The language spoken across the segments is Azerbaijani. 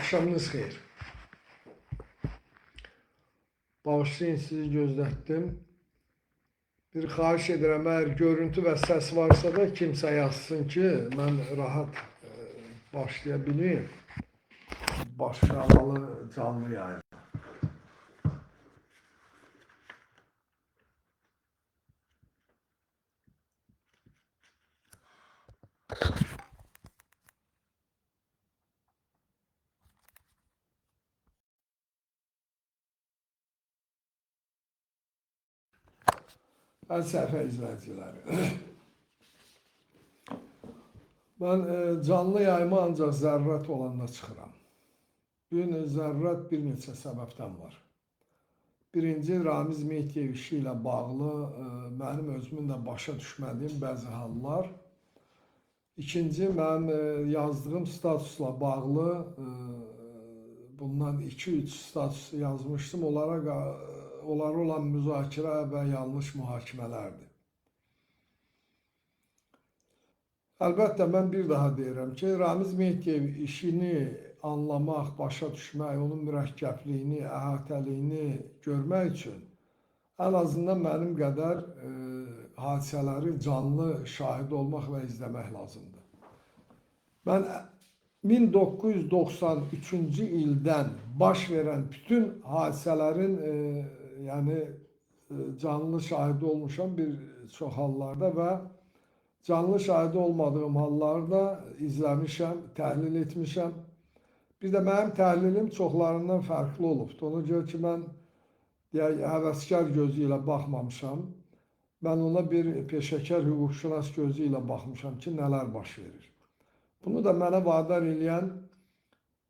Axşamınız xeyir. Bağışlayın, sizi gözlətdim. Bir xahiş edirəm, əgər görüntü və səs varsa da kimsə yazsın ki, mən rahat başlaya bilim. Başlamalı canlı yayın. Əziz səhifə izləyiciləri. Mən canlı yayıma ancaq zərurət olanda çıxıram. Bu gün zərurət bir neçə səbəbdən var. Birinci, Ramiz Mehdiyev işi ilə bağlı mənim özümün də başa düşmədiyim bəzi hallar. İkinci, mənim yazdığım statusla bağlı bundan 2-3 status yazmışdım. Onlara olan müzakirə və yanlış mühakimələrdir. Əlbəttə, mən bir daha deyirəm ki, Ramiz Mehdiyev işini anlamaq, başa düşmək, onun mürəkkəbliyini, əhatəliyini görmək üçün ən azından mənim qədər hadisələri canlı şahid olmaq və izləmək lazımdır. Mən 1993-cü ildən baş verən bütün hadisələrin canlı şahidi olmuşam bir çox hallarda və canlı şahidi olmadığım hallarda izləmişəm, təhlil etmişəm. Bir də mənim təhlilim çoxlarından fərqli olubdur. Ona görə ki, mən deyək, həvəskar gözü ilə baxmamışam. Mən ona bir peşəkar hüquqşünas gözü ilə baxmışam ki, nələr baş verir. Bunu da mənə vadar eləyən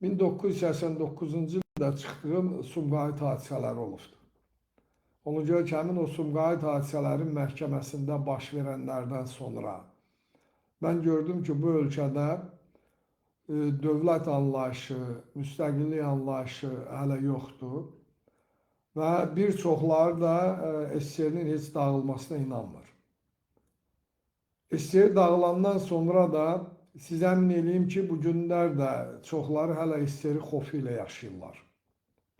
1989-cu ildə çıxdığım Sumqayıt hadisələri olubdur. Ona görə ki, həmin o Sumqayıt hadisələrin məhkəməsində baş verənlərdən sonra mən gördüm ki, bu ölkədə dövlət anlayışı, müstəqillik anlayışı hələ yoxdur və bir çoxları da SSR-nin heç dağılmasına inanmır. SSR dağılandan sonra da sizə əmin eləyim ki, bu günlər də çoxları hələ SSR xofu ilə yaşayırlar.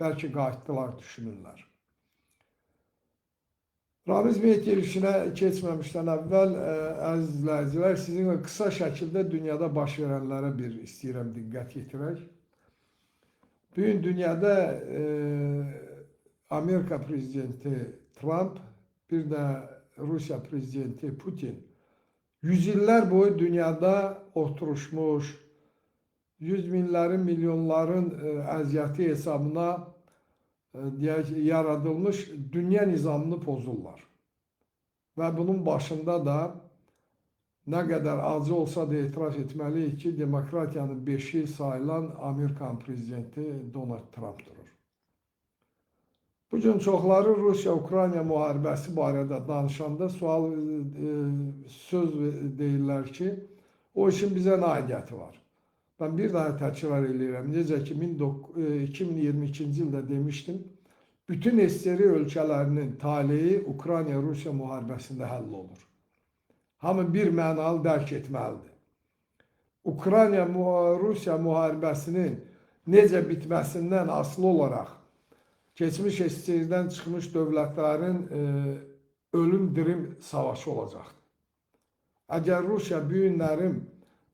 Bəlkə qayıtdılar, düşünürlər. Ramiz Mehdiyev işinə keçməmişdən əvvəl, əziz izləyicilər, sizinlə qısa şəkildə dünyada baş verənlərə bir istəyirəm diqqət yetirək. Bugün dünyada Amerika prezidenti Trump, bir də Rusiya prezidenti Putin yüz illər boyu dünyada oturuşmuş, yüz minlərin, milyonların əziyyəti hesabına deyək, yaradılmış dünya nizamını pozurlar. Və bunun başında da nə qədər acı olsa da etiraf etməliyik ki, demokratiyanın beşiği sayılan Amerikan prezidenti Donald Trump durur. Bugün çoxları Rusiya-Ukrayna müharibəsi barədə danışanda sual söz deyirlər ki, o işin bizə nə aidiyyəti var? Mən bir daha təkrar eləyirəm. Necə ki 2022-ci ildə demişdim, bütün SSR ölkələrinin taleyi Ukrayna-Rusiya müharibəsində həll olur. Hamı bir mənalı dərk etməlidir. Ukrayna-Rusiya müharibəsinin necə bitməsindən asılı olaraq keçmiş SSR-dən çıxmış dövlətlərin ölüm-dirim savaşı olacaqdır. Əgər Rusiya bu günlərin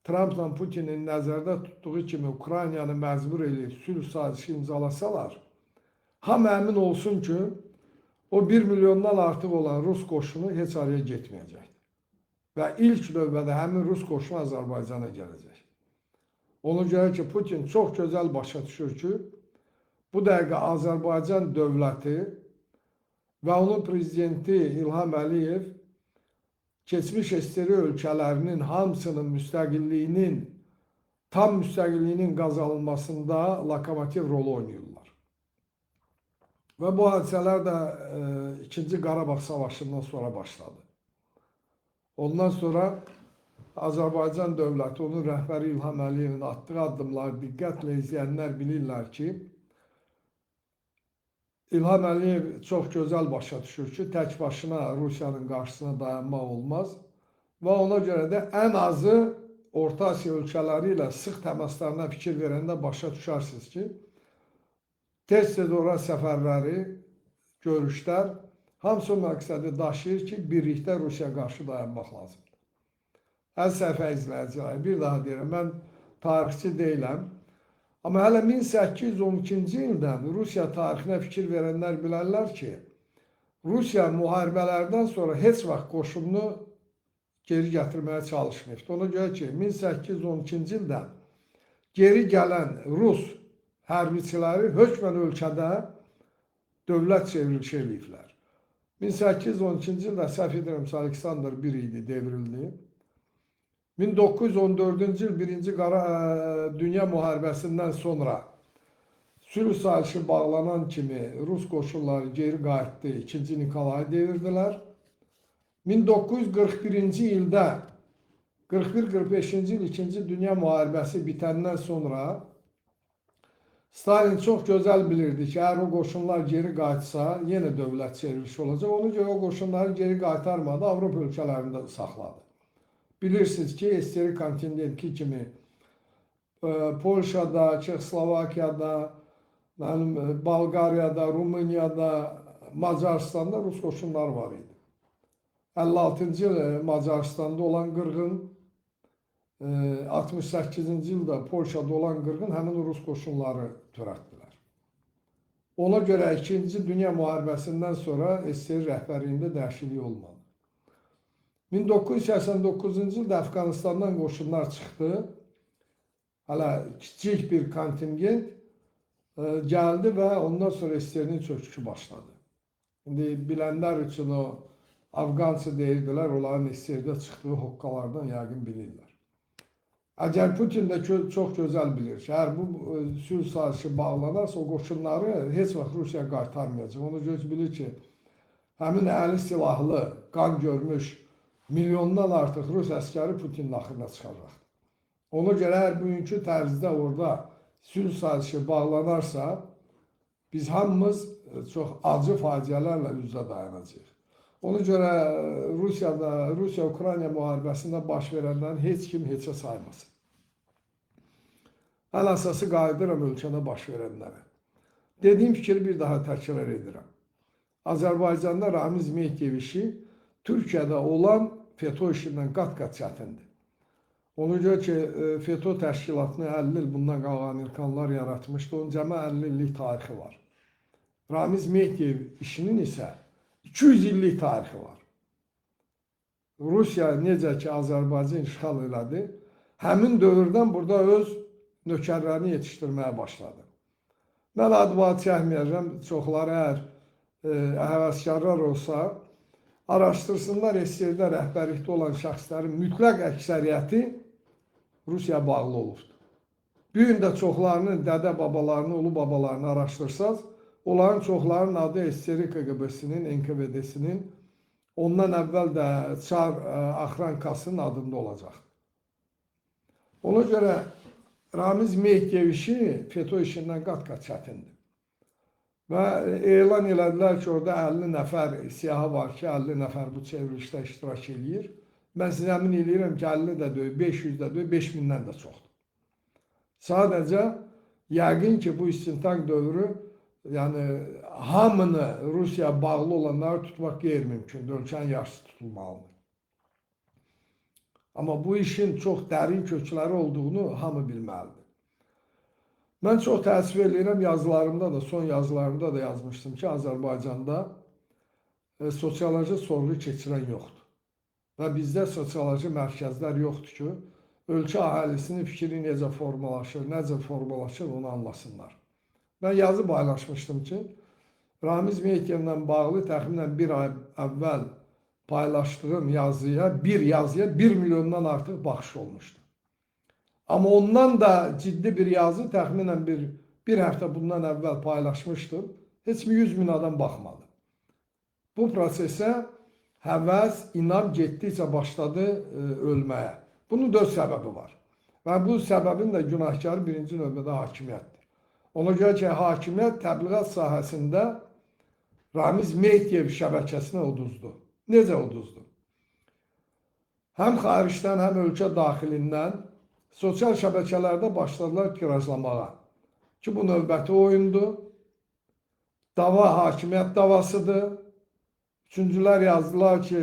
Trumpla Putinin nəzərdə tutduğu kimi Ukraynanı məcbur eləyib sülh sazişi imzalasalar, hamı əmin olsun ki, o 1 milyondan artıq olan Rus qoşunu heç araya getməyəcəkdir. Və ilk növbədə həmin Rus qoşunu Azərbaycana gələcək. Ona görə ki, Putin çox gözəl başa düşür ki, bu dəqiqə Azərbaycan dövləti və onun prezidenti İlham Əliyev keçmiş SSR ölkələrinin hamısının müstəqilliyinin, tam müstəqilliyinin qazanılmasında lokomotiv rolu oynayırlar. Və bu hadisələr də İkinci Qarabağ Savaşından sonra başladı. Ondan sonra Azərbaycan dövləti, onun rəhbəri İlham Əliyevin atdığı addımları diqqətlə izləyənlər bilirlər ki, İlham Əliyev çox gözəl başa düşür ki, tək başına Rusiyanın qarşısına dayanmaq olmaz və ona görə də ən azı Orta Asiya ölkələri ilə sıx təmaslarına fikir verəndə başa düşərsiniz ki, tez-tez ora səfərləri, görüşlər hamısı o məqsədi daşıyır ki, birlikdə Rusiyaya qarşı dayanmaq lazımdır. Əziz səhifə izləyicilər, bir daha deyirəm, mən tarixçi deyiləm. Amma hələ 1812-ci ildən Rusiya tarixinə fikir verənlər bilərlər ki, Rusiya müharibələrdən sonra heç vaxt qoşununu geri gətirməyə çalışmayıbdır. Ona görə ki, 1812-ci ildə geri gələn Rus hərbiçiləri hökmən ölkədə dövlət çevrilişi eləyiblər. 1812-ci ildə səhv edirəmsə Aleksandr I idi, devrildi. 1914-cü il Birinci Dünya müharibəsindən sonra sülh sazişi bağlanan kimi Rus qoşunları geri qayıtdı, 2-ci Nikolayı devirdilər. 1941-ci ildə 41-45-ci il 2-ci Dünya müharibəsi bitəndən sonra Stalin çox gözəl bilirdi ki, əgər o qoşunlar geri qayıtsa, yenə dövlət çevrilişi olacaq. Ona görə o qoşunları geri qaytarmadı, Avropa ölkələrində saxladı. Bilirsiniz ki, SSR kontingenti kimi Polşada, Çexoslovakiyada, Bolqariyada, Rumuniyada, Macaristanda Rus qoşunları var idi. 56-cı il Macaristanda olan qırğın, 68-ci ildə Polşada olan qırğın həmin Rus qoşunları törətdilər. Ona görə 2-ci Dünya müharibəsindən sonra SSR rəhbərliyində dəyişiklik olmadı. 1989-cu ildə Əfqanistandan qoşunlar çıxdı. Hələ kiçik bir kontingent gəldi və ondan sonra SSR-nin çöküşü başladı. İndi bilənlər üçün o Afqançı deyirdilər, onların SSR-də çıxdığı hoqqalardan yəqin bilirlər. Əgər Putin də çox gözəl bilir ki, əgər bu sülh sazişi bağlanarsa, o qoşunları heç vaxt Rusiya qaytarmayacaq. Ona görə ki, bilir ki, həmin əli silahlı, qan görmüş milyondan artıq Rus əskəri Putinin axırına çıxacaqdır. Ona görə əgər bugünkü tərzdə orada sülh sazişi bağlanarsa, biz hamımız çox acı faciələrlə üzə dayanacağıq. Ona görə Rusiya-Ukrayna müharibəsində baş verənlərin heç kim heçə saymasın. Ən əsası qayıdıram ölkədə baş verənlərə. Dediyim fikri bir daha təkrar edirəm. Azərbaycanda Ramiz Mehdiyev işi Türkiyədə olan FETÖ işindən qat-qat çətindir. Ona görə ki, FETÖ təşkilatını 50 il bundan qabaq Amerikanlar yaratmışdı. Onun cəmi 50 illik tarixi var. Ramiz Mehdiyev işinin isə 200 illik tarixi var. Rusiya necə ki Azərbaycan işğal elədi, həmin dövrdən burada öz nökərlərini yetişdirməyə başladı. Mən ad çəkməyəcəm, çoxları əgər həvəskarlar olsa, araşdırsınlar, SSR-də rəhbərlikdə olan şəxslərin mütləq əksəriyyəti Rusiyaya bağlı olubdur. Bu gün də çoxlarının dədə babalarını, ulu babalarını araşdırsaz, onların çoxlarının adı SSR KQB-sinin, NKVD-sinin, ondan əvvəl də Çar Axrankasının adında olacaqdır. Ona görə Ramiz Mehdiyev işi FETÖ işindən qat-qat çətindir. Və elan elədilər ki, orada 50 nəfər siyahı var ki, 50 nəfər bu çevrilişdə iştirak eləyir. Mən sizə əmin eləyirəm ki, 50 də deyil, 500 də deyil, 5000-dən də çoxdur. Sadəcə yəqin ki, bu istintaq dövrü, yəni hamını Rusiyaya bağlı olanları tutmaq qeyri-mümkündür. Ölkənin yarısı tutulmalıdır. Amma bu işin çox dərin kökləri olduğunu hamı bilməlidir. Mən çox təəssüf eləyirəm, yazılarımda da, son yazılarımda da yazmışdım ki, Azərbaycanda sosioloji sorğu keçirən yoxdur. Və bizdə sosioloji mərkəzlər yoxdur ki, ölkə əhalisinin fikri necə formalaşır, necə formalaşır onu anlasınlar. Mən yazı paylaşmışdım ki, Ramiz Mehdiyevlə bağlı təxminən bir ay əvvəl paylaşdığım yazıya, bir yazıya 1 milyondan artıq baxış olmuşdu. Amma ondan da ciddi bir yazı təxminən bir həftə bundan əvvəl paylaşmışdım. Heç 100 min adam baxmadı. Bu prosesə həvəs, inam getdikcə başladı ölməyə. Bunun 4 səbəbi var. Və bu səbəbin də günahkarı birinci növbədə hakimiyyətdir. Ona görə ki, hakimiyyət təbliğat sahəsində Ramiz Mehdiyev şəbəkəsinə uduzdu. Necə uduzdu? Həm xaricdən, həm ölkə daxilindən Sosial şəbəkələrdə başladılar tirajlamağa ki, bu növbəti oyundur. Dava hakimiyyət davasıdır. Üçüncülər yazdılar ki,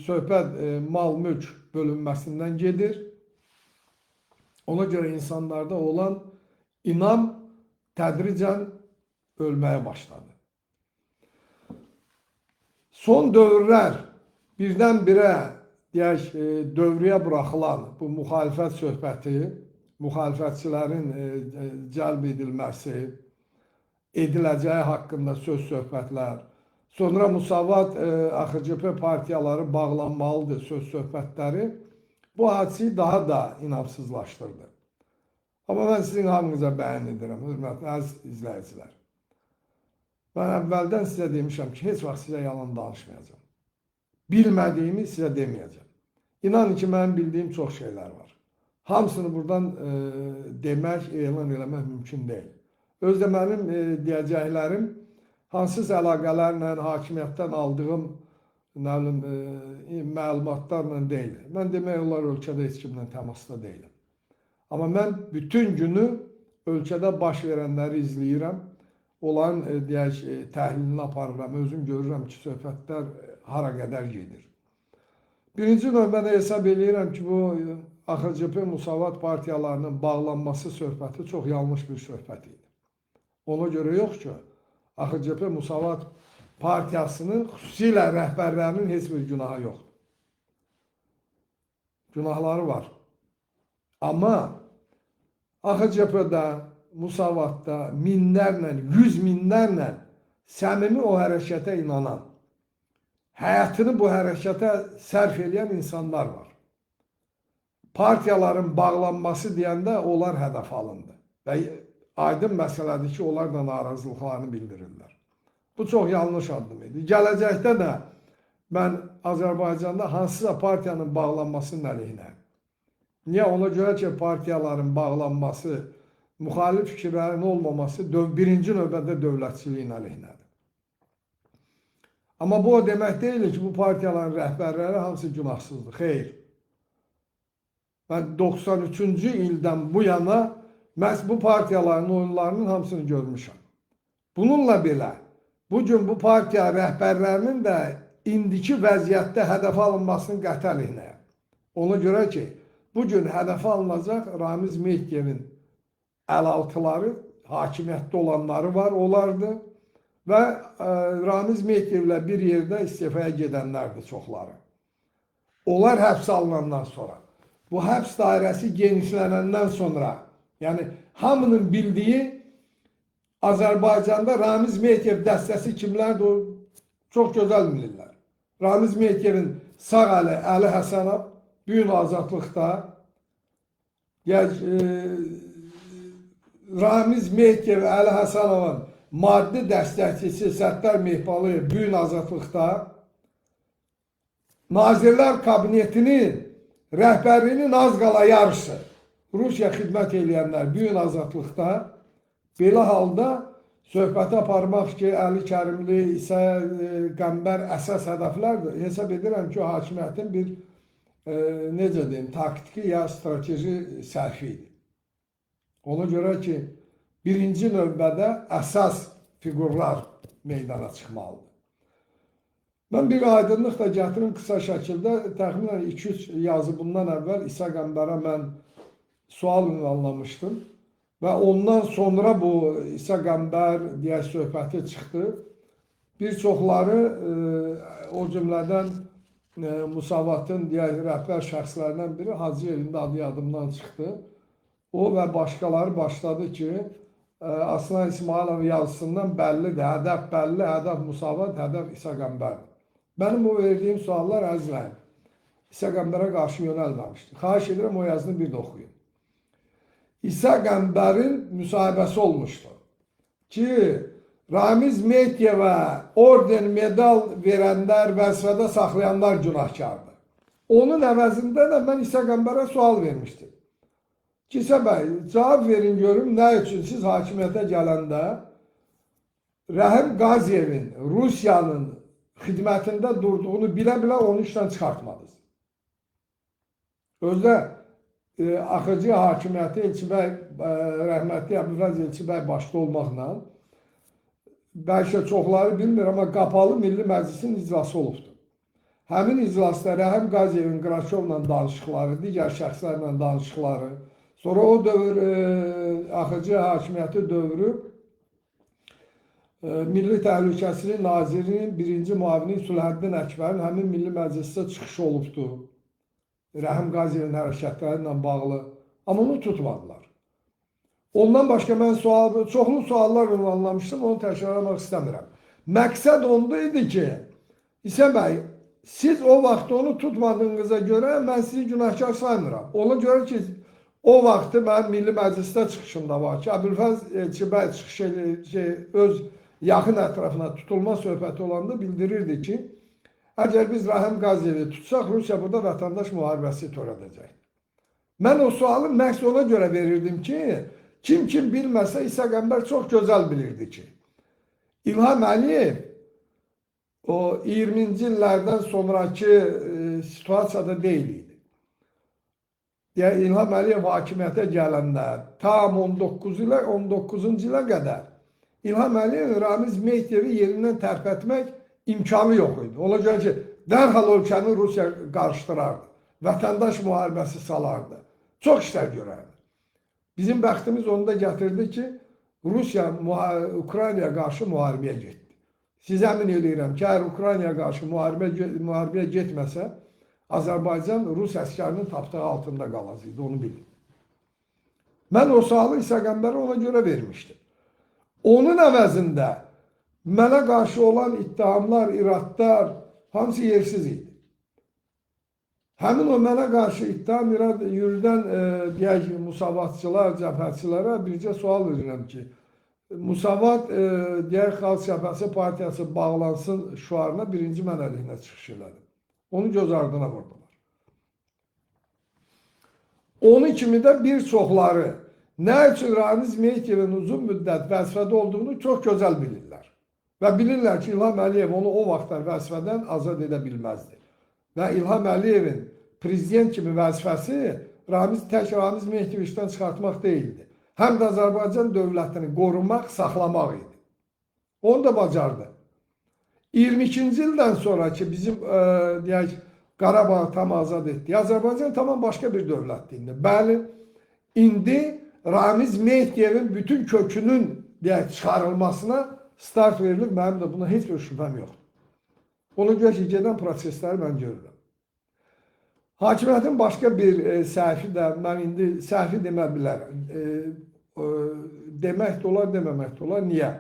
söhbət mal-mülk bölünməsindən gedir. Ona görə insanlarda olan inam tədricən ölməyə başladı. Son dövrlər birdən-birə deyək, dövrəyə buraxılan bu müxalifət söhbəti, müxalifətçilərin cəlb edilməsi, ediləcəyi haqqında söz söhbətlər, sonra Musavat AXCP partiyaları bağlanmalıdır söz söhbətləri bu hadisəyi daha da inamsızlaşdırdı. Amma mən sizin hamınıza bəyan edirəm, hörmətli əziz izləyicilər. Mən əvvəldən sizə demişəm ki, heç vaxt sizə yalan danışmayacağam. Bilmədiyimi sizə deməyəcəm. İnanın ki, mənim bildiyim çox şeylər var. Hamısını buradan demək, elan eləmək mümkün deyil. Özdə mənim deyəcəklərim hansısa əlaqələrlə, hakimiyyətdən aldığım nə bilim, məlumatlarla deyil. Mən demək olar ölkədə heç kimlə təmasda deyiləm. Amma mən bütün günü ölkədə baş verənləri izləyirəm. Onların deyək, təhlilini aparıram. Özüm görürəm ki, söhbətlər hara qədər gedir. Birinci növbədə hesab eləyirəm ki, bu AXCP Musavat partiyalarının bağlanması söhbəti çox yanlış bir söhbət idi. Ona görə yox ki, AXCP Musavat partiyasının xüsusilə rəhbərlərinin heç bir günahı yoxdur. Günahları var. Amma AXCP-də, Musavatda minlərlə, yüz minlərlə səmimi o hərəkətə inanan, həyatını bu hərəkətə sərf eləyən insanlar var. Partiyaların bağlanması deyəndə onlar hədəf alındı. Və aydın məsələdir ki, onlar da narazılıqlarını bildirirlər. Bu çox yanlış addım idi. Gələcəkdə də mən Azərbaycanda hansısa partiyanın bağlanmasının əleyhinəyəm. Niyə? Ona görə ki, partiyaların bağlanması, müxalif fikirlərin olmaması birinci növbədə dövlətçiliyin əleyhinədir. Amma bu o demək deyil ki, bu partiyaların rəhbərləri hamısı günahsızdır. Xeyr. Mən 93-cü ildən bu yana məhz bu partiyaların oyunlarının hamısını görmüşəm. Bununla belə, bugün bu partiya rəhbərlərinin də indiki vəziyyətdə hədəfə alınmasının qəti əleyhinəyəm. Ona görə ki, bugün hədəfə alınacaq Ramiz Mehdiyevin əlaltıları, hakimiyyətdə olanları var, onlardır. Və Ramiz Mehdiyevlə bir yerdə istifaya gedənlərdir çoxları. Onlar həbs alınandan sonra, bu həbs dairəsi genişlənəndən sonra, yəni hamının bildiyi Azərbaycanda Ramiz Mehdiyev dəstəsi kimlərdir, o çox gözəl bilirlər. Ramiz Mehdiyevin sağ əli Əli Həsənov bu gün azadlıqda. Yəni, Ramiz Mehdiyev Əli Həsənovun maddi dəstəkçisi Səttar Mehbalıyev bu gün azadlıqda. Nazirlər Kabinetinin rəhbərliyinin az qala yarısı Rusiya xidmət eləyənlər bu gün azadlıqda. Belə halda söhbəti aparmaq ki, Əli Kərimli isə Qəmbər əsas hədəflərdir. Hesab edirəm ki, o hakimiyyətin bir necə deyim, taktiki ya strateji səhvi idi. Ona görə ki, birinci növbədə əsas fiqurlar meydana çıxmalıdır. Mən bir aydınlıq da gətirim qısa şəkildə. Təxminən 2-3 yazı bundan əvvəl İsa Qəmbərə mən sual ünvanlamışdım. Və ondan sonra bu İsa Qəmbər deyə söhbəti çıxdı. Bir çoxları o cümlədən Musavatın digər rəhbər şəxslərindən biri Hacıyevin də adı yadımdan çıxdı. O və başqaları başladı ki, Aslan İsmailov yazısından bəllidir, hədəf bəlli, hədəf Musavat, hədəf İsa Qəmbərdir. Mənim bu verdiyim suallar əzizlərim, İsa Qəmbərə qarşı yönəlməmişdi. Xahiş edirəm o yazını bir də oxuyun. İsa Qəmbərin müsahibəsi olmuşdu ki, Ramiz Mehdiyevə orden, medal verənlər, vəzifədə saxlayanlar günahkardır. Onun əvəzində də mən İsa Qəmbərə sual vermişdim. Ki, İsa bəy, cavab verin görüm, nə üçün siz hakimiyyətə gələndə Rəhim Qaziyevin Rusiyanın xidmətində durduğunu bilə-bilə onu işdən çıxartmadınız. Özdə AXC hakimiyyəti Elçibəy, rəhmətli Əbülfəz Elçibəy başda olmaqla, bəlkə çoxları bilmir, amma Qapalı Milli Məclisin iclası olubdur. Həmin iclasda Rəhim Qaziyevin Qraçovla danışıqları, digər şəxslərlə danışıqları, sonra o dövr AXC hakimiyyəti dövrü Milli Təhlükəsizlik Nazirinin birinci müavini Sülhəddin Əkbərin həmin Milli Məclisdə çıxışı olubdur. Rəhim Qaziyevin hərəkətləri ilə bağlı. Amma onu tutmadılar. Ondan başqa mən çoxlu suallar ünvanlamışdım, onu təkrarlamaq istəmirəm. Məqsəd onda idi ki, İsa bəy, siz o vaxt onu tutmadığınıza görə mən sizi günahkar saymıram. Ona görə ki, o vaxtı mənim Milli Məclisdə çıxışımda var ki, Əbülfəz Elçibəy çıxış eləyir, öz yaxın ətrafına tutulma söhbəti olanda bildirirdi ki, əgər biz Rəhim Qaziyevi tutsaq, Rusiya burada vətəndaş müharibəsi törədəcək. Mən o sualı məhz ona görə verirdim ki, kim bilməsə İsa Qəmbər çox gözəl bilirdi ki, İlham Əliyev o 20-ci illərdən sonraki situasiyada deyil idi. Yəni İlham Əliyev hakimiyyətə gələndə tam 19-cu ilə qədər İlham Əliyev Ramiz Mehdiyevi yerindən tərpətmək imkanı yox idi. Ona görə ki, dərhal ölkəni Rusiya qarışdırardı. Vətəndaş müharibəsi salardı. Çox işlər görərdi. Bizim bəxtimiz onu da gətirdi ki, Rusiya Ukraynaya qarşı müharibəyə getdi. Sizə əmin eləyirəm ki, əgər Ukraynaya qarşı müharibəyə getməsə, Azərbaycan Rus əskərinin tapdığı altında qalacaqdı, onu bilin. Mən o sualı İsa Qəmbərə ona görə vermişdim. Onun əvəzində mənə qarşı olan ittihamlar, iradlar hamısı yersiz idi. Həmin o mənə qarşı ittiham, irad yürüdən deyək ki, musavatçılar, cəbhəçilərə bircə sual verirəm ki, Musavat deyək Xalq Cəbhəsi partiyası bağlansın şüarına birinci mən əleyhinə çıxış elədim. Onu göz ardına vurdular. Onun kimi də bir çoxları nə üçün Ramiz Mehdiyevin uzun müddət vəzifədə olduğunu çox gözəl bilirlər. Və bilirlər ki, İlham Əliyev onu o vaxtlar vəzifədən azad edə bilməzdi. Və İlham Əliyevin prezident kimi vəzifəsi tək Ramiz Mehdiyevi işdən çıxartmaq deyildi. Həm də Azərbaycan dövlətini qorumaq, saxlamaq idi. Onu da bacardı. 22-ci ildən sonra ki, bizim deyək, Qarabağı tam azad etdi. Azərbaycan tamam başqa bir dövlətdir indi. Bəli, indi Ramiz Mehdiyevin bütün kökünün deyək, çıxarılmasına start verilir. Mənim də buna heç bir şübhəm yoxdur. Ona görə ki, gedən prosesləri mən görürəm. Hakimiyyətin başqa bir səhvi də, mən indi səhvi demə bilərəm. Demək də olar, deməmək də olar. Niyə?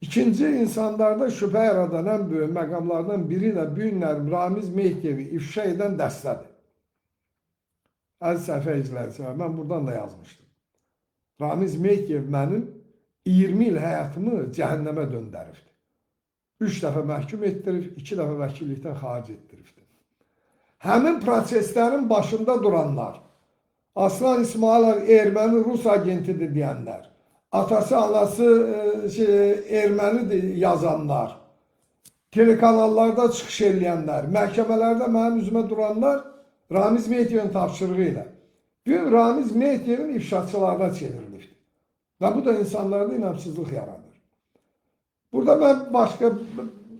İkinci, insanlarda şübhə yaradan ən böyük məqamlardan biri də bu günlər Ramiz Mehdiyevi ifşa edən dəstədir. Əziz səhifə izləyicilər, mən buradan da yazmışdım. Ramiz Mehdiyev mənim 20 il həyatımı cəhənnəmə döndəribdir. 3 dəfə məhkum etdirib, 2 dəfə vəkillikdən xaric etdiribdir. Həmin proseslərin başında duranlar, Aslan İsmailov erməni Rus agentidir deyənlər, atası, anası ermənidir yazanlar, telekanallarda çıxış eləyənlər, məhkəmələrdə mənim üzümə duranlar Ramiz Mehdiyevin tapşırığı ilə. Bugün Ramiz Mehdiyevin ifşaçılarına çevrilibdir. Və bu da insanlarda inamsızlıq yaradır. Burada mən başqa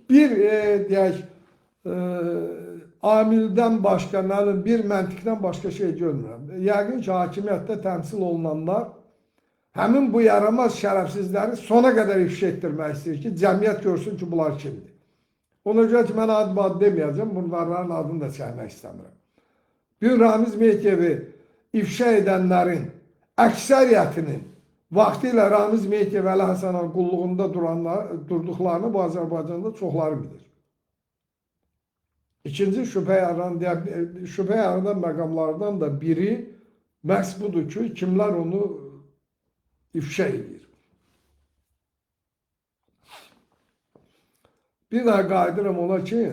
bir deyək, amildən başqa, mənim bir məntiqdən başqa şey görmürəm. Yəqin ki, hakimiyyətdə təmsil olunanlar həmin bu yaramaz şərəfsizləri sona qədər ifşa etdirmək istəyir ki, cəmiyyət görsün ki, bunlar kimdir. Ona görə ki, mən ad-bad deməyəcəm, bunların adını da çəkmək istəmirəm. Bir Ramiz Mehdiyevi ifşa edənlərin əksəriyyətinin vaxtilə Ramiz Mehdiyev Əli Həsənov qulluğunda durduqlarını bu Azərbaycanda çoxları bilir. İkinci şübhə yaradan məqamlardan da biri məhz budur ki, kimlər onu ifşa edir. Bir daha qayıdıram ona ki,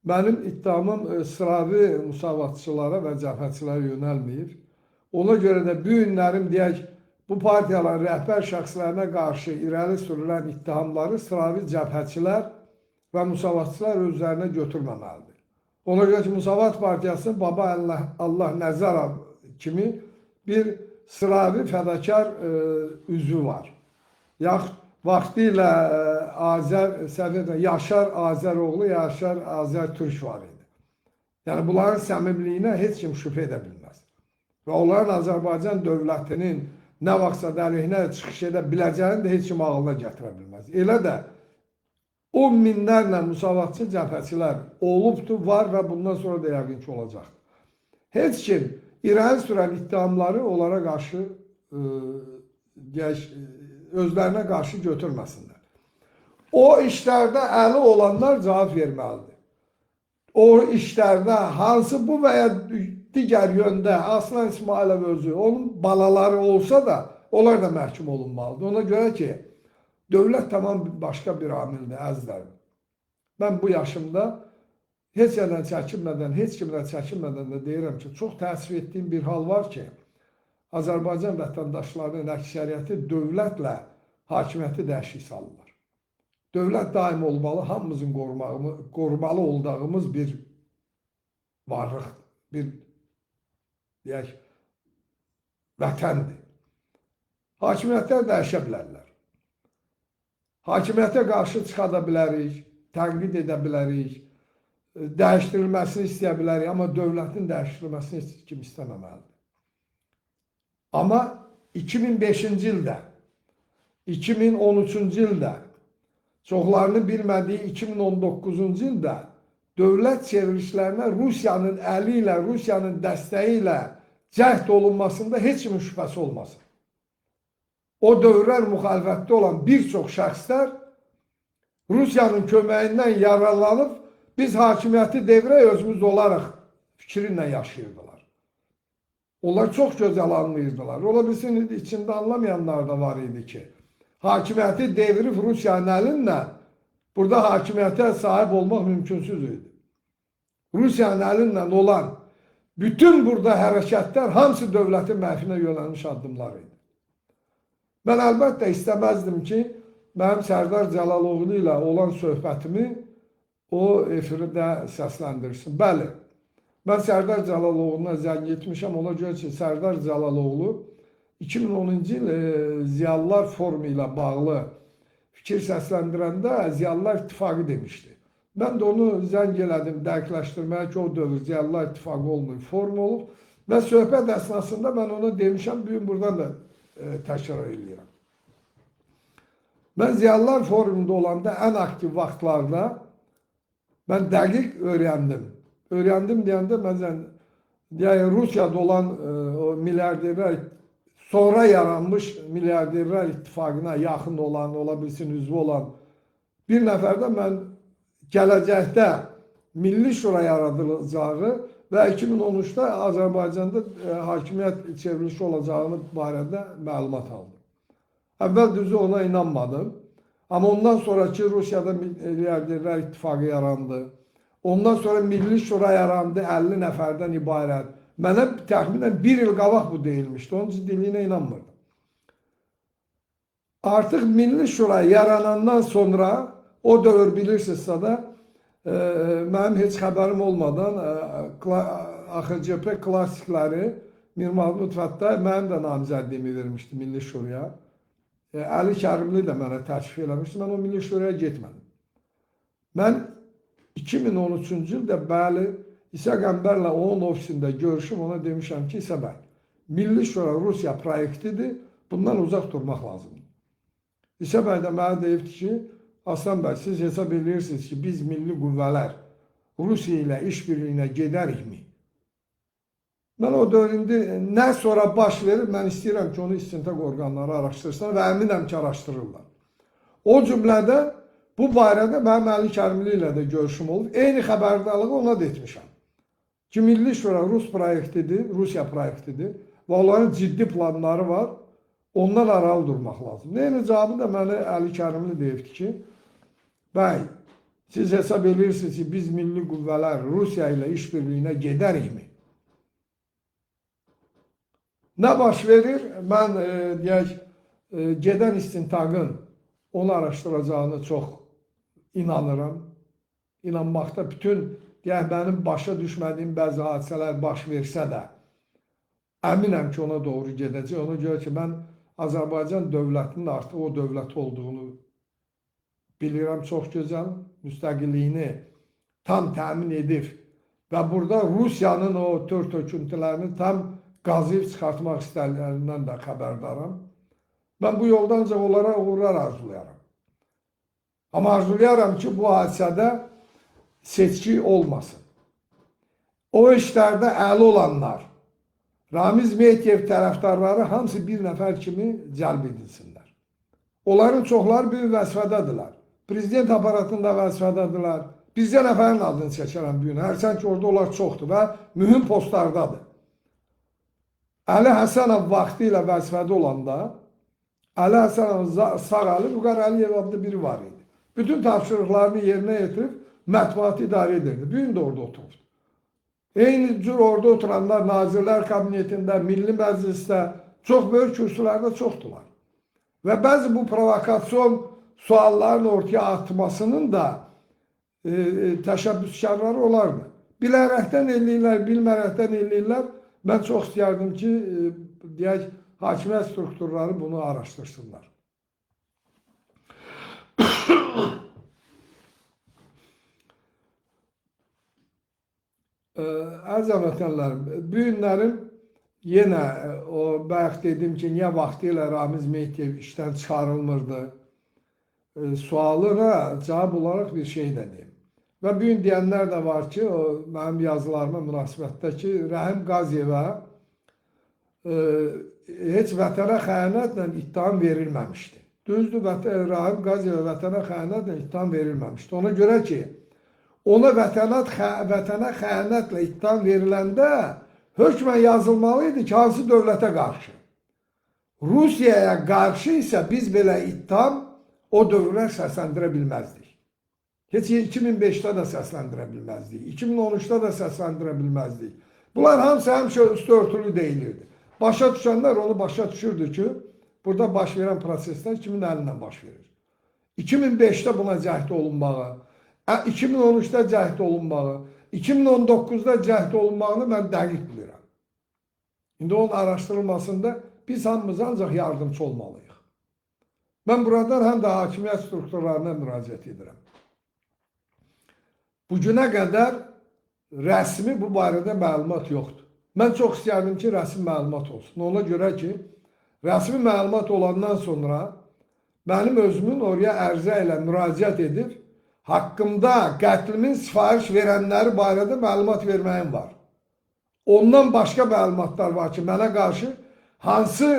mənim ittihamım sıravi musavatçılara və cəbhəçilərə yönəlməyib. Ona görə də bu günlərim deyək, bu partiyaların rəhbər şəxslərinə qarşı irəli sürülən ittihamları sıravi cəbhəçilər və musavatçılar özlərinə götürməməlidir. Ona görə ki, Müsavat Partiyasının Baba Allah Nəzərov kimi bir sıravi fədakar üzvü var. Yaxud vaxtilə Azər, səhv Yaşar Azəroğlu, Yaşar Azər Türk var idi. Yəni bunların səmimliyinə heç kim şübhə edə bilməz. Və onların Azərbaycan dövlətinin nə vaxtsa əleyhinə çıxış edə biləcəyini də heç kim ağlına gətirə bilməz. Elə də 10 minlərlə müsavatçı cəbhəçilər olubdur, var və bundan sonra da yəqin ki olacaqdır. Heç kim irəli sürən ittihamları onlara qarşı özlərinə qarşı götürməsinlər. O işlərdə əli olanlar cavab verməlidir. O işlərdə hansı bu və ya digər yöndə Aslan İsmailov özü, onun balaları olsa da onlar da məhkum olunmalıdır. Ona görə ki, dövlət tamam başqa bir amildir, əzizlərim. Mən bu yaşımda heç yerdən çəkinmədən, heç kimdən çəkinmədən də deyirəm ki, çox təəssüf etdiyim bir hal var ki, Azərbaycan vətəndaşlarının əksəriyyəti dövlətlə hakimiyyəti dəyişik salırlar. Dövlət daim olmalı, hamımızın qorumalı olduğumuz bir varlıq, bir deyək, vətəndir. Hakimiyyətlər dəyişə bilərlər. Hakimiyyətə qarşı çıxa da bilərik, tənqid edə bilərik, dəyişdirilməsini istəyə bilərik, amma dövlətin dəyişdirilməsini heç kim istəməməlidir. Amma 2005-ci ildə, 2013-cü ildə, çoxlarını bilmədiyi 2019-cu ildə dövlət çevrilişlərinə Rusiyanın əli ilə, Rusiyanın dəstəyi ilə cəhd olunmasında heç kimin şübhəsi olmasın. O dövrlər müxalifətdə olan bir çox şəxslər Rusiyanın köməyindən yararlanıb biz hakimiyyəti devrək özümüz olaraq fikri ilə yaşayırdılar. Onlar çox gözəl anlayırdılar. Ola bilsin içində anlamayanlar da var idi ki, hakimiyyəti devirib Rusiyanın əlinlə burada hakimiyyətə sahib olmaq mümkünsüz idi. Rusiyanın əlinlə olan bütün burada hərəkətlər hamısı dövlətin məhvinə yönəlmiş addımlar idi. Mən əlbəttə istəməzdim ki, mənim Sərdar Cəlaloğlu ilə olan söhbətimi o efirdə səsləndirsin. Bəli, mən Sərdar Cəlaloğluna zəng etmişəm. Ona görə ki, Sərdar Cəlaloğlu 2010-cu il Ziyalılar Forumu ilə bağlı fikir səsləndirəndə Ziyalılar İttifaqı demişdi. Mən də onu zəng elədim dəqiqləşdirməyə ki, o dövr Ziyalılar İttifaqı olmayıb, forum olub və söhbət əsnasında mən ona demişəm, bugün buradan da təkrar eləyirəm. Mən Ziyalılar Forumunda olanda ən aktiv vaxtlarda mən dəqiq öyrəndim. Öyrəndim deyəndə məsələn, yəni Rusiyada olan o milyarderlər, sonra yaranmış milyarderlər ittifaqına yaxın olan, ola bilsin üzvü olan bir nəfərdən mən gələcəkdə Milli Şura yaradılacağı və 2013-də Azərbaycanda hakimiyyət çevrilişi olacağını barədə məlumat aldım. Əvvəl düzü ona inanmadım. Amma ondan sonraki Rusiyada milyarderlər ittifaqı yarandı. Ondan sonra Milli Şura yarandı 50 nəfərdən ibarət. Mənə təxminən bir il qabaq bu deyilmişdi. Onun ciddiliyinə inanmırdım. Artıq Milli Şura yaranandan sonra o dövr bilirsinizsə də mənim heç xəbərim olmadan AXCP klassikləri Mir Mahmud Fəttah mənim də namizədliyimi vermişdi Milli Şuraya. Əli Kərimli də mənə təklif eləmişdi. Mən o Milli Şuraya getmədim. Mən 2013-cü ildə bəli İsa Qəmbərlə onun ofisində görüşüm, ona demişəm ki, İsa bəy, Milli Şura Rusiya proyektidir, bundan uzaq durmaq lazımdır. İsa bəy də mənə deyibdi ki, Aslan bəy, siz hesab edirsiniz ki, biz milli qüvvələr Rusiya ilə işbirliyinə gedərikmi? Mən o dövr indi nə sonra baş verir, mən istəyirəm ki, onu istintaq orqanları araşdırsın və əminəm ki, araşdırırlar. O cümlədə bu barədə mənim Əli Kərimli ilə də görüşüm olub. Eyni xəbərdarlığı ona da etmişəm. Ki, Milli Şura Rus proyektidir, Rusiya proyektidir və onların ciddi planları var. Ondan aralı durmaq lazım. Eyni cavabı da mənə Əli Kərimli deyibdi ki, bəy, siz hesab edirsiniz ki, biz milli qüvvələr Rusiya ilə işbirliyinə gedərikmi? Nə baş verir? Mən deyək, gedən istintaqın onu araşdıracağını çox inanıram. İnanmaqda bütün Deyək, mənim başa düşmədiyim bəzi hadisələr baş versə də, əminəm ki, ona doğru gedəcək. Ona görə ki, mən Azərbaycan dövlətinin artıq o dövlət olduğunu bilirəm çox gözəl, müstəqilliyini tam təmin edib və burada Rusiyanın o tör töküntülərini tam qazıyıb çıxartmaq istədiklərindən də xəbərdaram. Mən bu yolda ancaq onlara uğurlar arzulayıram. Amma arzulayıram ki, bu hadisədə seçki olmasın. O işlərdə əli olanlar, Ramiz Mehdiyev tərəfdarları hamısı bir nəfər kimi cəlb edilsinlər. Onların çoxları böyük vəzifədədirlər. Prezident aparatında vəzifədədirlər. Bircə nəfərin adını çəkərəm bu gün. Hərçənd ki, orada onlar çoxdur və mühüm postlardadır. Əli Həsənov vaxtı ilə vəzifədə olanda, Əli Həsənovun sağ əli Vüqar Əliyev adlı biri var idi. Bütün tapşırıqlarını yerinə yetirib mətbuatı idarə edirdi. Bu gün də orada oturubdu. Eyni cür orada oturanlar Nazirlər Kabinetində, Milli Məclisdə, çox böyük kürsülərdə çoxdular. Və bəzi bu provokasyon sualların ortaya atmasının da təşəbbüskarları olardı. Bilərəkdən eləyirlər, bilmərəkdən eləyirlər. Mən çox istəyərdim ki, deyək, hakimiyyət strukturları bunu araşdırsınlar. Əziz həmvətənlərim, bu günlərim yenə o bayaq dedim ki, niyə vaxtilə Ramiz Mehdiyev işdən çıxarılmırdı? Sualına cavab olaraq bir şey də deyim. Və bu gün deyənlər də var ki, o mənim yazılarıma münasibətdə ki, Rəhim Qaziyevə heç vətənə xəyanətlə ittiham verilməmişdi. Düzdür, Rahim Qaziyevə vətənə xəyanətlə ittiham verilməmişdi. Ona görə ki, ona vətənə xəyanətlə ittiham veriləndə hökmən yazılmalı idi ki, hansı dövlətə qarşı. Rusiyaya qarşı isə biz belə ittiham o dövrlər səsləndirə bilməzdik. Heç 2005-də də səsləndirə bilməzdik, 2013-də də səsləndirə bilməzdik. Bunlar hamısı həmişə üstü örtülü deyilirdi. Başa düşənlər onu başa düşürdü ki, burada baş verən proseslər kimin əlindən baş verir. 2005-də buna cəhd olunmağı, 2013-də cəhd olunmağı, 2019-da cəhd olunmağını mən dəqiq bilirəm. İndi onun araşdırılmasında biz hamımız ancaq yardımçı olmalıyıq. Mən buradan həm də hakimiyyət strukturlarına müraciət edirəm. Bugünə qədər rəsmi bu barədə məlumat yoxdur. Mən çox istərdim ki, rəsmi məlumat olsun. Ona görə ki, rəsmi məlumat olandan sonra mənim özümün oraya ərizə ilə müraciət edib haqqımda qətlimin sifariş verənləri barədə məlumat verməyim var. Ondan başqa məlumatlar var ki, mənə qarşı hansı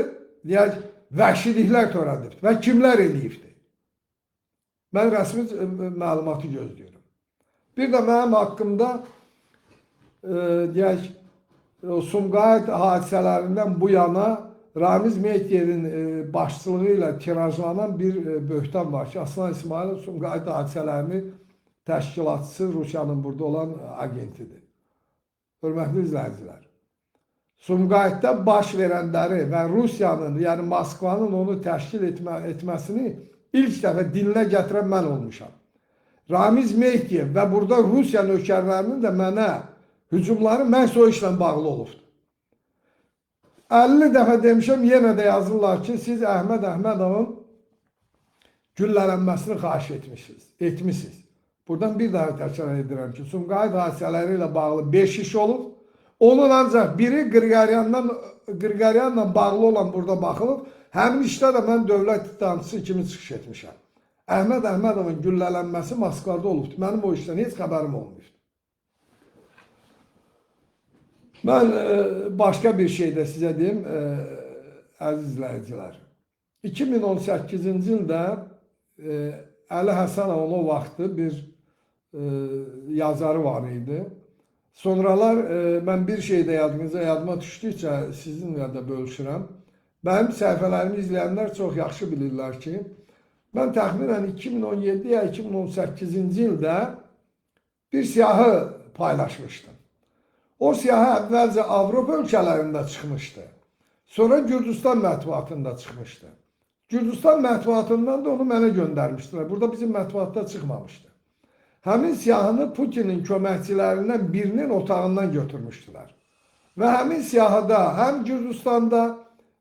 deyək, vəhşiliklər törədib və kimlər eləyibdir. Mən rəsmi məlumatı gözləyirəm. Bir də mənim haqqımda deyək, Sumqayıt hadisələrindən bu yana Ramiz Mehdiyevin başçılığı ilə tirajlanan bir böhtan var ki, Aslan İsmailov Sumqayıt hadisələrini təşkilatçısı Rusiyanın burada olan agentidir. Hörmətli izləyicilər, Sumqayıtda baş verənləri və Rusiyanın, yəni Moskvanın onu təşkil etməsini ilk dəfə dilinə gətirən mən olmuşam. Ramiz Mehdiyev və burada Rusiya nökərlərinin də mənə hücumları məhz o işlə bağlı olubdur. 50 dəfə demişəm, yenə də yazırlar ki, siz Əhməd Əhmədovun güllələnməsini xahiş etmişsiniz. Buradan bir daha təkrar edirəm ki, Sumqayıt hadisələri ilə bağlı 5 iş olub. Onun ancaq biri Qriqoryanla bağlı olan burada baxılıb. Həmin işdə də mən dövlət ittihamçısı kimi çıxış etmişəm. Əhməd Əhmədovun güllələnməsi Moskvada olubdur. Mənim o işdən heç xəbərim olmayıbdır. Mən başqa bir şey də sizə deyim, əziz izləyicilər. 2018-ci ildə Əli Həsənovun o vaxtı bir yazarı var idi. Sonralar mən bir şey də yadıma düşdükcə sizinlə də bölüşürəm. Mənim səhifələrimi izləyənlər çox yaxşı bilirlər ki, mən təxminən 2017 ya 2018-ci ildə bir siyahı paylaşmışdım. O siyahı əvvəlcə Avropa ölkələrində çıxmışdı. Sonra Gürcüstan mətbuatında çıxmışdı. Gürcüstan mətbuatından da onu mənə göndərmişdilər. Burada bizim mətbuatda çıxmamışdı. Həmin siyahını Putinin köməkçilərindən birinin otağından götürmüşdülər. Və həmin siyahıda həm Gürcüstanda,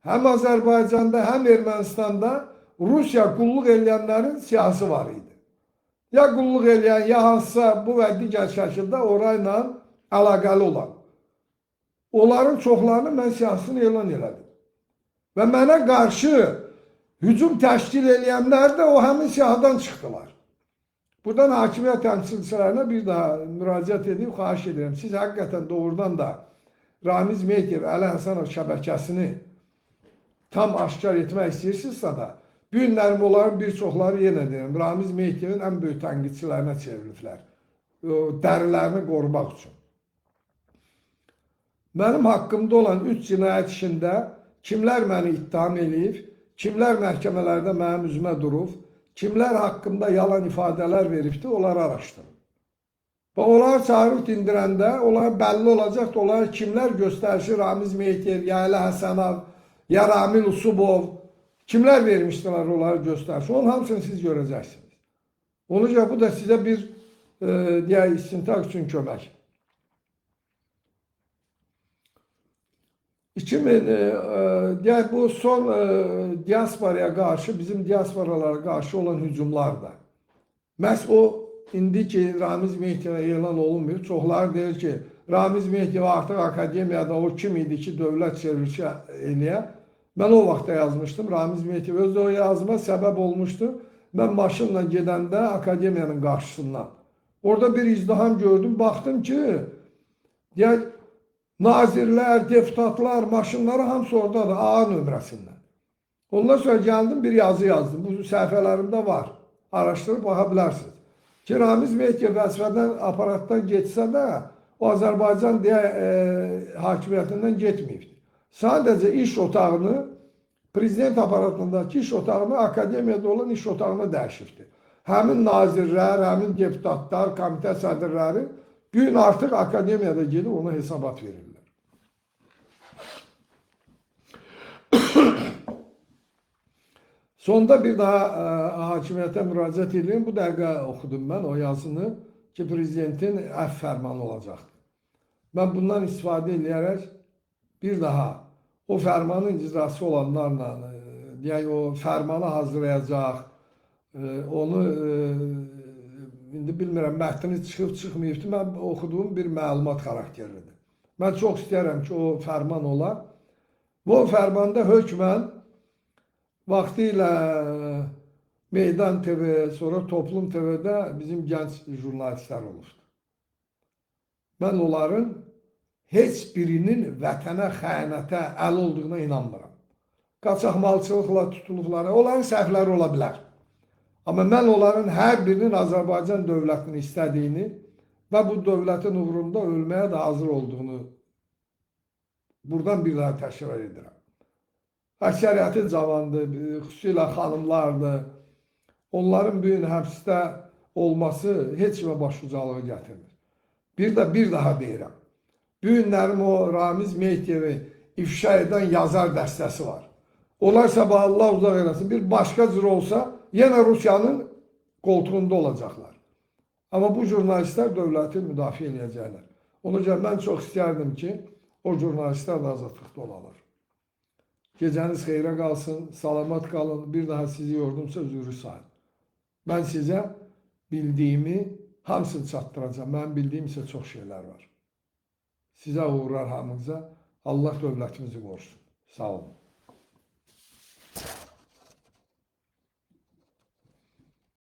həm Azərbaycanda, həm Ermənistanda Rusiya qulluq eləyənlərin siyahısı var idi. Ya qulluq eləyən, ya hansısa bu və digər şəkildə orayla əlaqəli olan. Onların çoxlarını mən siyahısını elan elədim. Və mənə qarşı hücum təşkil eləyənlər də o həmin siyahıdan çıxdılar. Buradan hakimiyyət təmsilçilərinə bir daha müraciət edib xahiş edirəm. Siz həqiqətən doğrudan da Ramiz Mehdiyev, Əli Həsənov şəbəkəsini tam aşkar etmək istəyirsinizsə də, bu günlərim onların bir çoxları yenə deyirəm, Ramiz Mehdiyevin ən böyük tənqidçilərinə çevriliblər. O dərilərini qorumaq üçün. Mənim haqqımda olan 3 cinayət işində kimlər məni ittiham eləyib, kimlər məhkəmələrdə mənim üzümə durub, kimlər haqqımda yalan ifadələr veribdi, onları araşdırın. Və onları çağırıb dindirəndə, onlara bəlli olacaqdır, onlara kimlər göstərişi Ramiz Mehdiyev, ya Əli Həsənov, ya Ramil Usubov, kimlər vermişdilər onları göstərişi, onun hamısını siz görəcəksiniz. Ona görə bu da sizə bir deyək, istintaq üçün kömək. 2000 deyək bu son diasporaya qarşı, bizim diasporalara qarşı olan hücumlar da. Məhz o indi ki Ramiz Mehdiyevə elan olunmuyor. Çoxları deyir ki, Ramiz Mehdiyev artıq akademiyada o kim idi ki, dövlət çevrilişi eləyə. Mən o vaxtda yazmışdım. Ramiz Mehdiyev özü o yazma səbəb olmuşdu. Mən maşınla gedəndə akademiyanın qarşısından. Orada bir izdiham gördüm. Baxdım ki, deyək, nazirlər, deputatlar, maşınları hamısı oradadır, A nömrəsindən. Ondan sonra gəldim bir yazı yazdım. Bu səhifələrimdə var. Araşdırıb baxa bilərsiniz. Ki Ramiz Mehdiyev vəzifədən, aparatdan getsə də o Azərbaycan deyə hakimiyyətindən getməyibdir. Sadəcə iş otağını, prezident aparatındakı iş otağını akademiyada olan iş otağına dəyişibdir. Həmin nazirlər, həmin deputatlar, komitə sədrləri bu gün artıq akademiyada gedib ona hesabat verirlər. Sonda bir daha hakimiyyətə müraciət edirəm. Bu dəqiqə oxudum mən o yazını ki, prezidentin əfv fərmanı olacaqdır. Mən bundan istifadə eləyərək bir daha o fərmanın icrası olanlarla, deyək o fərmanı hazırlayacaq, onu indi bilmirəm mətni çıxıb çıxmayıbdır. Mən oxuduğum bir məlumat xarakterlidir. Mən çox istəyirəm ki, o fərman olar. Bu fərmanda hökmən vaxtilə Meydan TV, sonra Toplum TV-də bizim gənc jurnalistlər olubdur. Mən onların heç birinin vətənə, xəyanətə əl olduğuna inanmıram. Qaçaqmalçılıqla tutulublar, onların səhvləri ola bilər. Amma mən onların hər birinin Azərbaycan dövlətini istədiyini və bu dövlətin uğrunda ölməyə də hazır olduğunu buradan bir daha təkrar edirəm. Əksəriyyəti cavandır, xüsusilə xanımlardır. Onların bu gün həbsdə olması heç kimə başucalığı gətirmir. Bir də bir daha deyirəm. Bu günlərim o Ramiz Mehdiyevi ifşa edən yazar dəstəsi var. Onlar sabah Allah uzaq eləsin, bir başqa cür olsa yenə Rusiyanın qoltuğunda olacaqlar. Amma bu jurnalistlər dövləti müdafiə eləyəcəklər. Ona görə mən çox istərdim ki, o jurnalistlər də azadlıqda olalar. Gecəniz xeyrə qalsın, salamat qalın. Bir daha sizi yordumsa üzürlü sayın. Mən sizə bildiyimi hamısını çatdıracağam. Mənim bildiyim isə çox şeylər var. Sizə uğurlar hamınıza. Allah dövlətimizi qorusun. Sağ olun.